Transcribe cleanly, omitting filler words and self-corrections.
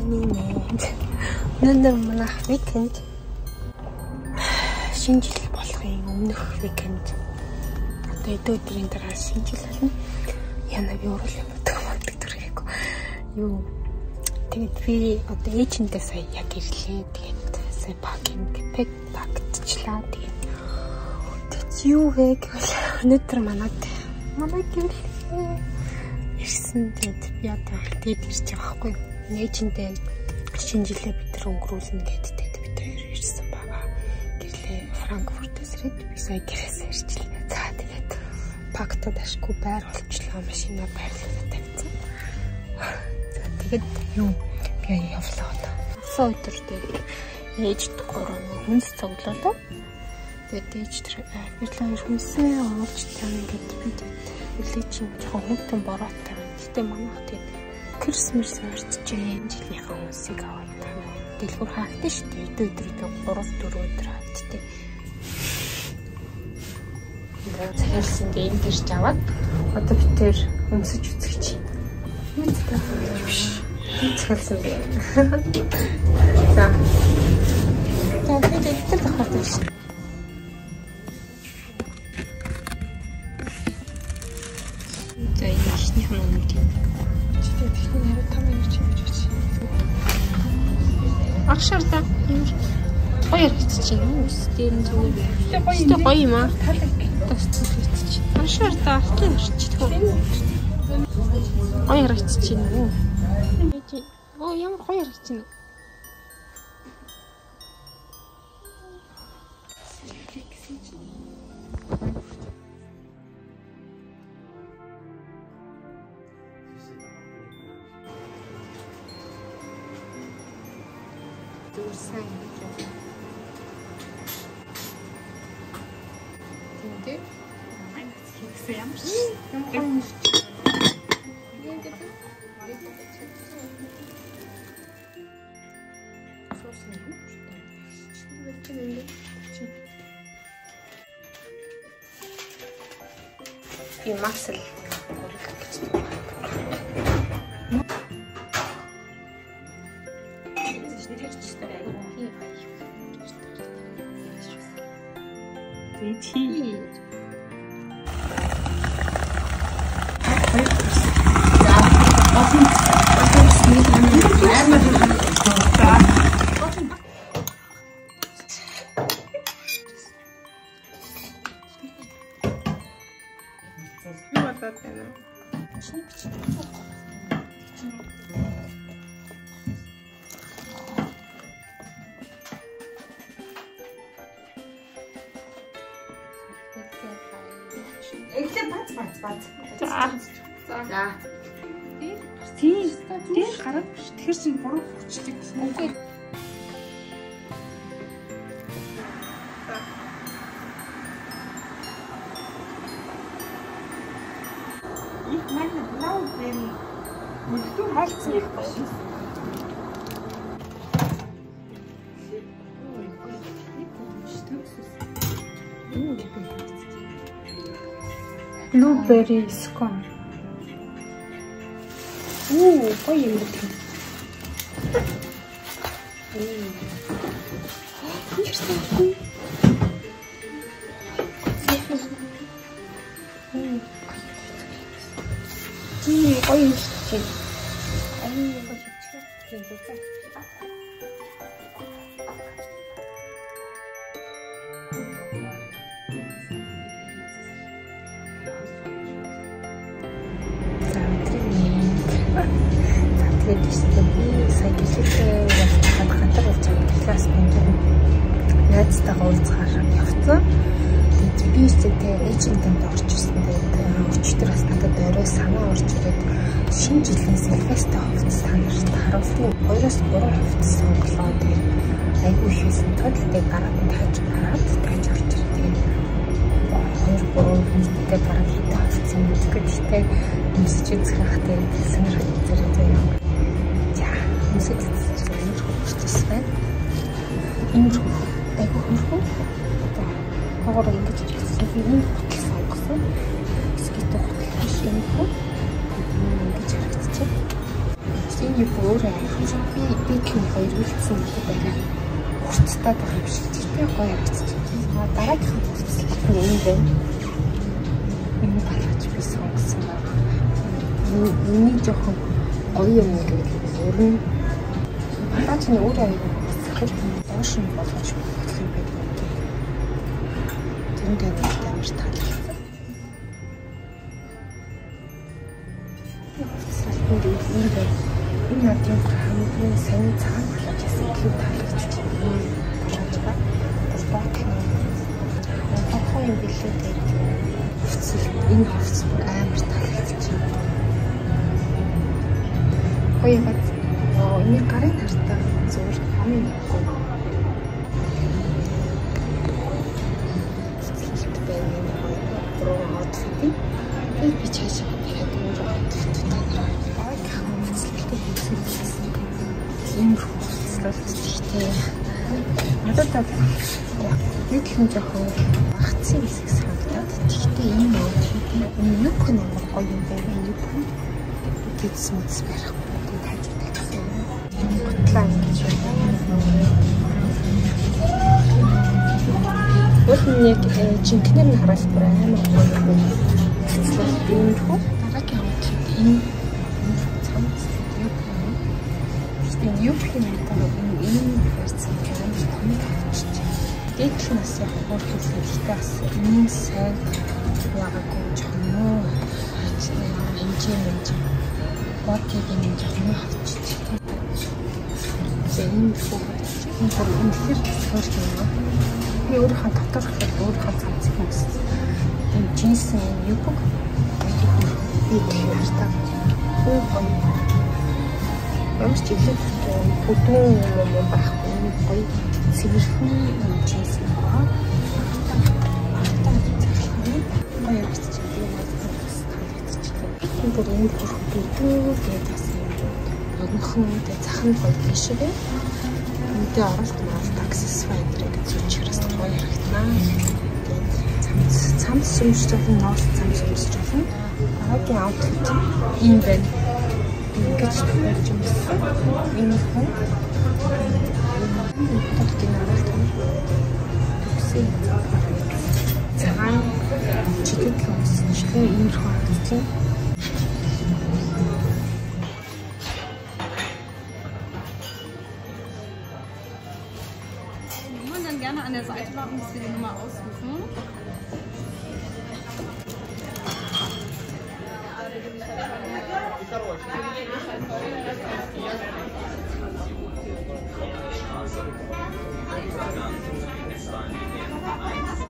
Өглөөний мэнд. Өнөөдөр манайх weekend. Шинэ жил болохын өмнөх weekend. Одоо эдгээр өдрийн дараа шинэ жил болно. Яна би өөрөөр боддог төрхийгөө. Юу. Тэгээд би одоо ээжинтэй сая яг ирлээ. Тэгээд сая packing pack пактчлаа. Тэгээд юу вэ гэвэл өнөөдөр манай гэвэл ирсэн. Тэгээд би одоо тэгээд ирж байгаа байхгүй. Ээжинтэй шинэ жилээ бид нар өнгөрүүлнэ гэд тэгээд бид хоёр ирсэн байгаа. Гэрлээ Франкфуртээс ирээд би сая гэрээс ирчлээ. За тэгээд пактад ашгүй байр олчлоо, машина байрлалаа тавьсан. За тэгээд юу би явлаа одоо. Асан өдөр тэгээд ээжд 3 хүнс цуглуулаа. Тэгээд ээж тэр гэрлээ хүнсээ оруулж тань гэд би тэгээд үлээ чинь жоохон хүнтэн бороотой байна. Гэтэ манайх тэгээд Christmas орчжээ. Жилийнхаа хүнсийг аваад дэлгүүр хаагдсан шүү дээ. Эдгээр өдрүүдээ 3-4 өдөр хаагдтыг. Захиалсан гээ энд ирж аваад одоо бид тэр өмсөж үзэх чинь. Юу биш. Захиалсан бэ. За. За би дэлгэр давхардаг шүү. За энэ ихнийх нь өмнөд юм. Тэгээд ихний хариу 5 минут чи гэж байна. Агшаар та ямар гоё харагдчих юм уу? Дээр нь зүгээр. Гэтэ гоё юм аа. Таалагдчих. Агшаар та артлын харчих. Гоё харагдчих юм уу? Оо ямар гоё харагдчих юм. Зүгээр сайн гэж. Тэндээ хийсэн ямар ч юм гоё юм. Суусан юм шүү дээ. Би масл гурилах гэж байна. Юу болоод байна вэ? Эхлээ бац бац бац. За. За. Тийм. Дээр гараад биш. Тэгэхээр чинь буруу хүчлэг. Үгүй. Их маань blueberry мөлдөө хайлтсан их биш. Blueberry scone. Оо, гоё юм байна. Тийм гоё юм шиг. Ай, гоё юм. Тэгээд би сая гэлээтэй явчихад гадар уулз класс бэнгээр найзтайгаа уулзахаар явцсан. Тэгээд би ихтэй ээжинтэнд орж ирсэн. Тэгээд өчигдөр бас надад орой санаа орж ирээд шинэ жилийн Сильвестр хувцас та нарт харуулсан. 2-3 хувцас сонголоо. Тэгээд айгүй их хийсэн. Тодалтай гараад нь тааж гараад тааж орж ирээ. Тэгээд 2-3 нийтдээ бараг хэдэн хувцас юм мэдгүй. Гэхдээ өмсөж үзэх байх тэгээд сонирхож үзээрэй заяа. Өмсөж үзэж амар хөрчсөн байна. Иймэрхүү айгүй хөрхөө. За, хогоор ингэж харагдсан. Би энэ гутал сонгосон. Скетэ гутал биш иймэрхүү. Ингэж харагдчихэв. Энэ юу өөрөө би тийм хоёр үлдсэн гэдэг арай хурцтай байгаа юм шиг тийм гоё харагдчих. Дараагийнх нь хувцаслалт нь энэ байна. Энэ балгаж би сонгосон байна. Миний жоохон гоё юм гэвэл өөр нь балгаж нь өөрөө аягүй сахар доош нь болгож болох юм байдаг. Тэр нь амар таалагдсан. Хувцаслалт нь ийм байна. Энэ надад хамгийн сайн цагаан балгаж байсан илүү таалагдчих. Балгаж байгаа. Бас доотлоо. Хохоо юм билүү дээ. Хувцас энэ хувцас бүр амар таалагдчих. Гоё бац. Энэ гарын хартаа зур хамгийн гоё. Хувцаслалт байна энэ хоёр гурван outfit. Тэгээд би цаашаа дахиад өөр outfit танараа. Хувцаслалтыг хийсэн. Иймэрхүү хувцаслалт ихтэй. Надад яг нэг жоохон багцсан хэсэг санагдаад. Тэгэхдээ ийм outfit энэ юбка нь амар гоё юм байна. Юбка гэдэс мэдэс барихгүй. Тэгээд хажуу тавьсан. Гутлаа ингэж байна. Уул нь яг жинкнэр нь хараал бүр амар гоё юм. Хувцаслалт иймэрхүү. Дараагийн outfit энэ цамц юбка юм. Энэ юбкийн надад энэ ийм барьсан амар томыг авчиж. Дээдл нь бас яг хөөрхөн хэрэгтэй бас энэ сайн ягаагүй жоохон муу хэмжээ мэнж бодийг энэ жоохон муу авчиж. Тэгээ энэ хөө энэ бүр үнэхээр хөөрхөн юм. Би өөрийнхөө дотор гэхээр өөрийнхөө цамцыг өмссөн. Энэ джинсэн юбка би тэр хартаа. Хөө гоё. Ямар ч илүү бүдүүн юм байхгүй гоё цэвэрхэн джинс байгаа. Гоё харагдчих. Би бас таалагдчихлаа. Энэ бүр энэ бүрх бүдүү гэдэг бас юм. Богинохон тэгээ зах нь гоё тийшээ. Мэдээ оролт моролт аксессуар энэ гэж зүчгэрээс гоё харагдана. Тэгээд цамц өмсөж болно, ноос цамц өмсөж болно. Дараагийн outfit ийм байна. Ингэж тохиолж өмссөн. Энэ хүн энэ оролт төгсөө. Цагаан чиглэл өмссөн чинь иймэрхүү харагдчихэв. Wollen dann gerne an der Seite warten, bis wir die Nummer ausrufen.